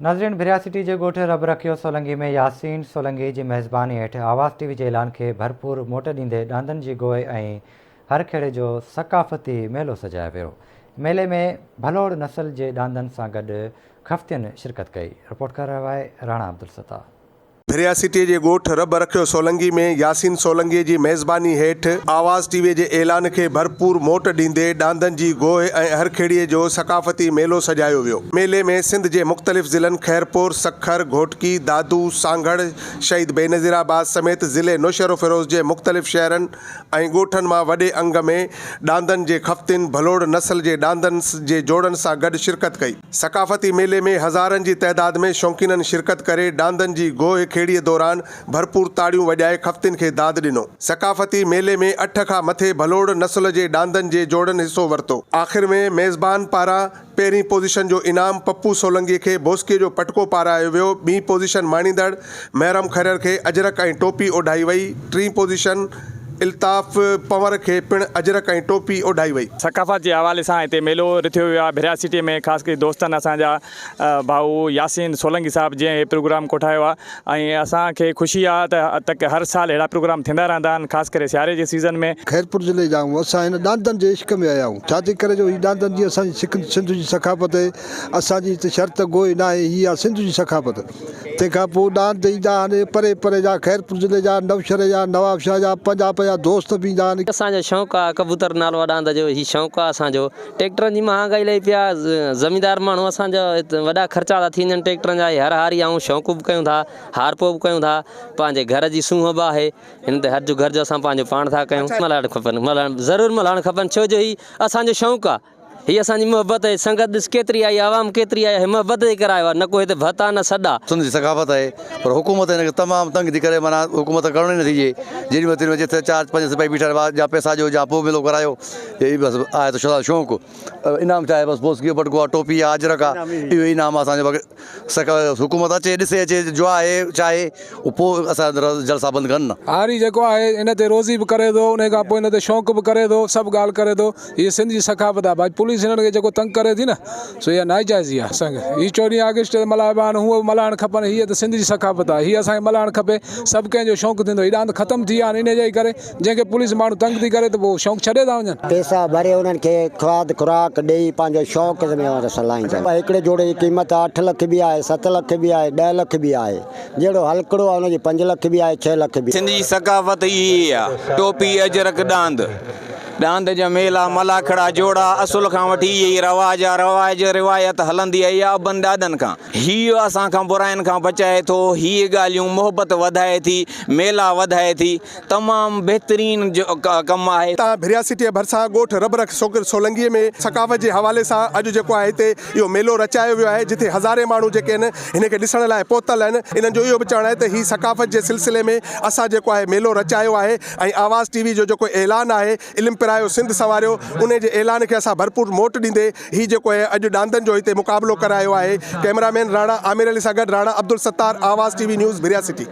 ناظرين ڀريا سٽي جي ڳوٺ رب رکيو سولنگي ۾ ياسين سولنگي جي ميزباني هيٺ آواز ٽي وي جي اعلان کي ڀرپور موٽ ڏيندي ڏاندن جي گوء ۽ هر کيڙي جو ثقافتي ميلو سجايو ويو. ميلي ۾ ڀلوڙ نسل جي ڏاندن سان گڏ خفتين شرڪت ڪئي. رپورٽ ڪري رهيو آهي راڻا عبدالستار. ڀريا سٽيء جي ڳوٺ رب رکيو سولنگي ۾ ياسين سولنگيء جي ميزباني هيٺ آواز ٽي وي جي اعلان کي ڀرپور موٽ ڏيندي ڏاندن جي گوهه ۽ هرکيڙيء جو ثقافتي ميلو سجايو ويو. ميلي ۾ سنڌ جي مختلف ضلعن خيرپور، سکر، گهوٽڪي، دادو، سانگهڙ، شهيد بينظير آباد سميت ضلعي نوشهروفيروز جي مختلف شهرن ۽ ڳوٺن مان وڏي انگ ۾ ڏاندن جي خفتين ڀلوڙ نسل جي ڏاندن جي جوڙن سان گڏ شرڪت ڪئي. ثقافتي ميلي ۾ هزارن جي تعداد ۾ شوقينن شرڪت ڪري ڏاندن جي گوهه کيڙيء دوران ڀرپور تاڙيون وڄائي خفتين کي داد ڏنو. ثقافتي ميلي ۾ اٺ کان مٿي ڀلوڙ نسل جي ڏاندن جي جوڙن حصو ورتو. آخر ۾ ميزبان پاران پهرين پوزيشن جو انعام پپو سولنگي کي بوسڪي جو پٽڪو پارايو ويو، ٻي پوزيشن ماڻيندڙ محرم کرير کي اجرڪ ۽ ٽوپي اوڍائي وئي، ٽين پوزيشن الطاف پنور کي پڻ اجرڪ ۽ ٽوپي اوڍائي وئي. ثقافت جي حوالي سان هتي ميلو رٿيو ويو آهي ڀريا سٽي ۾ خاص ڪري دوستن اسان جا ڀائو ياسين سولنگي صاحب جنهن هي پروگرام ڪوٺايو آهي ۽ اسان کي خوشي آهي ته تڪ هر سال اهڙا پروگرام ٿيندا رهندا آهن خاص ڪري سياري جي سيزن ۾. خيرپور ضلعي جا آهيون اسان هن ڏاندن جي عشق ۾ آيا آهيون ڇا جي ڪري جو هي ڏاندن جي اسان جي سنڌ جي ثقافت آهي اسان جي هت شرط گوئي ناهي هي آهي سنڌ جي ثقافت. تنهن کان پوء ڏاند ايندا آهن، پري پري جا، خيرپور ضلعي جا، نوشهري جا، نوابشاهه جا، پنجاب جا دوست به ايندا آهن. اسان جو شوق آ ڪبوتر نالو آ ڏاند جو هي شوق آ اسان جو ٽيڪٽرن جي مهانگائي لهي پئي آ زميندار ماڻهو اسان جا وڏا خرچا ٿا ٿي وڃن ٽيڪٽرن جا هي هر هاري آئون شوق به ڪيون ٿا هارپو به ڪيون ٿا پنهنجي گهر جي سونهن به آهي هن تي هرج گهرج اسان پنهنجو پاڻ ٿا ڪيون ملهائڻ کپن ملهائڻ ضرور ملهائڻ کپن ڇو جو هي اسان جو شوق آ. هي اسان جي محبت آهي، سنگت ڏس ڪيتري آئي، عوام ڪيتري آئي، هي محبت جي ڪري آيو آهي، نه ڪو هتي ڀت آ نه سڏ آ. سنڌ جي ثقافت آهي پر حڪومت هن کي تمام تنگ ٿي ڪري معنيٰ حڪومت ڪرڻ ئي نٿي ڏئي جيڏي مهل تيڏي مهل جتي چار پنج سپاهي بيٺا آهن واهه جا پئسا ڏيو جا پوء ميلو ڪرايو هي بس آهي ته شوق شوق انعام ڇا آهي بس بوسڪي جو پٽڪو آهي ٽوپي آهي اجرڪ آهي اهو ئي انعام آهي اسان جو باقي حڪومت اچي ڏسي اچي جو آهي ڇا آهي اهو پوء اسان جا جلسا بند ڪن نه. هاري جيڪو آهي ان تي روزي به ڪري ٿو انهي کان پوء ان تي شوق به ڪري ٿو سڀ ڳالهه ڪري ٿو هي سنڌ جي ثقافت آهي باقي پوليس هنن کي جيڪو تنگ ڪري ٿي نه سو اها ناجائزي آهي اسان کي هي چوڏهين آگسٽ تي ملهائبا آهن هونء به ملهائڻ کپن هيء ته سنڌ جي ثقافت آهي هي اسان کي ملهائڻ کپي سڀ ڪنهن جو شوق ٿيندو هي ڏاند ختم ٿي ويا آهن انهي جي ڪري جنهن کي پوليس ماڻهو تنگ ٿي ڪري ته پوء شوق ڇڏي ٿا وڃن. پيسا ڀري انهن کي کاڌ خوراڪ ڏيئي پنهنجو شوق ۾ رسلائيندا آهن. هڪڙي جوڙي جي قيمت اٺ لک به آهي، ست لک به آهي، ڏهه لک به آهي. جهڙو هلڪڙو آهي ان جي پنج لک به آهي، ڇهه لک به. سنڌ جي ثقافت اهي ئي آ، ٽوپي، اجرڪ، ڏاند. ڏاند جا ميلا، ملاکڙا، جوڙا، اصل کان وٺي اهي ئي رواج آ، رواج، روايت هلندي آئي آ ابن ڏاڏن کان. هيء اسان کان براين کان بچائي ٿو، هيء ڳالهيون محبت وڌائي ٿي، ميلا وڌائي ٿي، تمام بهترين ڪم آهي. تان ڀريا سٽيء ڀرسان ڳوٺ رب رک سولنگيء ۾ ثقافت جي حوالي سان اڄ جيڪو آهي هتي اهو ميلو رچايو ويو آهي جتي هزارين ماڻهو جيڪي آهن هن کي ڏسڻ لاء پهتل آهن انهن جو اهو به چوڻ آهي ته هي ثقافت جي سلسلي ۾ اسان جيڪو آهي ميلو رچايو آهي ۽ آواز ٽي وي جو جيڪو اعلان آهي علم پرايو سنڌ سنواريو انهي جي اعلان کي اسان ڀرپور موٽ ڏيندي هي جيڪو آهي اڄ ڏاندن جو هتي مقابلو ڪرايو آهي ڪئميرا مين راڻا عامر علي سان گڏ Rana Abdul Sattar Awaz T V news Bhiria city.